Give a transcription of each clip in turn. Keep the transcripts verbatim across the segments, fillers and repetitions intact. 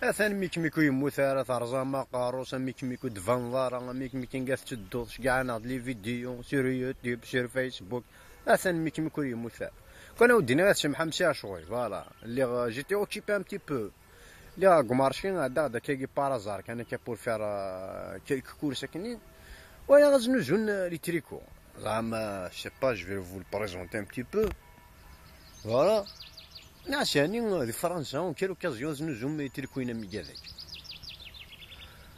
Atan Mikmik ur yemmut ara, terẓam aqerru-s, a Mikmik ur d-tbaneḍ ara, a Mikmik anga tettedduḍ, ceggɛen-aɣ-d les vidéos sur YouTube, sur Facebook. Atan Mikmik ur yemmut ara. Kan ad d-iniɣ ad semḥem si acuɣi, voilà. Lliɣ, euh, j'étais occupé un petit peu. Lliɣ deg umarci, ɛeddaɣ-d akkagi par hasard kan akka pour faire, euh, quelques courses akkenni. Walaɣ ad znuzun, euh, les tricots. Zɛama, je sais pas, je vais vous le présenter un petit peu. Voilà. Nniɣ-as yeɛni di Fransa, en quelle occasion ad znuzum itrikuyen am igad-agi?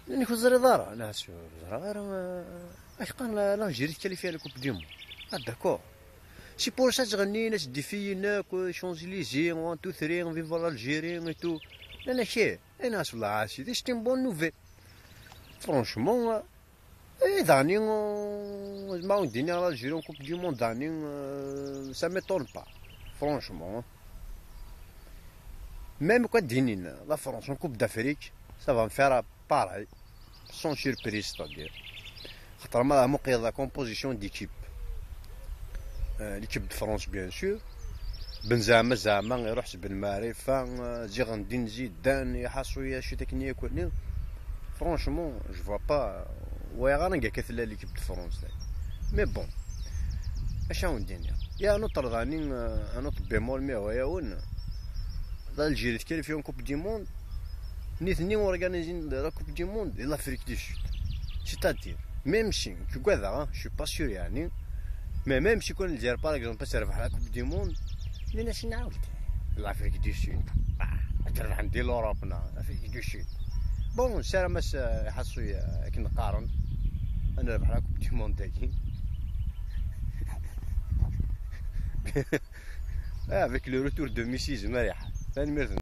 Nnan-ak ur teẓriḍ ara? Nniɣ-as ur ẓriɣ ara, eh, ak qqaren la, l'Algérie tqualifie à la Coupe du Monde. Ah, d'accord. C'est pour ça ttɣennin, as-d-ifiyen akk, eh, Champs-Élysées, one, two, three, viva l'Algérie et tout. Nnan-ak ih. Nniɣ-as wallah a sidi, c'est une bonne nouvelle. Franchement, eh, Et dani, euh, ma on dini l'Algérie en Coupe du Monde, dani, euh, ça m'étonne pas. Franchement. Même quoi dini, la France en Coupe d'Afrique, ça va me faire pareil. Sans surprise, c'est-à-dire. Xaṭer ma la composition d'équipe. Euh, l'équipe de France, bien sûr. Benzema, Zama, iruḥ s Ben Marifa, euh, ziɣen din Zidane, iḥaṣu ya cit akken yakk-nni. Franchement, je vois pas. Ur walaɣ ara anga akka tella l'équipe de France. Mais bon, acu ad wen-d-iniɣ? Il y a un autre dani, euh, un autre bémol, mi hwa yawen. L'Algérie tqualifie en Coupe du Monde. Nitni organizin la Coupe du Monde di l'Afrique du Sud. C'est-à-dire, même si, tu vois, hein, je suis pas sûr, yani, mais même si on dit, par exemple, ça va la Coupe du Monde, les nationalités, l'Afrique du Sud, bah, tu vas dire l'Europe, non, l'Afrique du Sud. Bon, c'est la masse, euh, حصوية, كي نقارن, أنا ربح la Coupe du Monde, داكي. Ah, avec le retour de Messi, زعما ريح. ثاني ميرثن.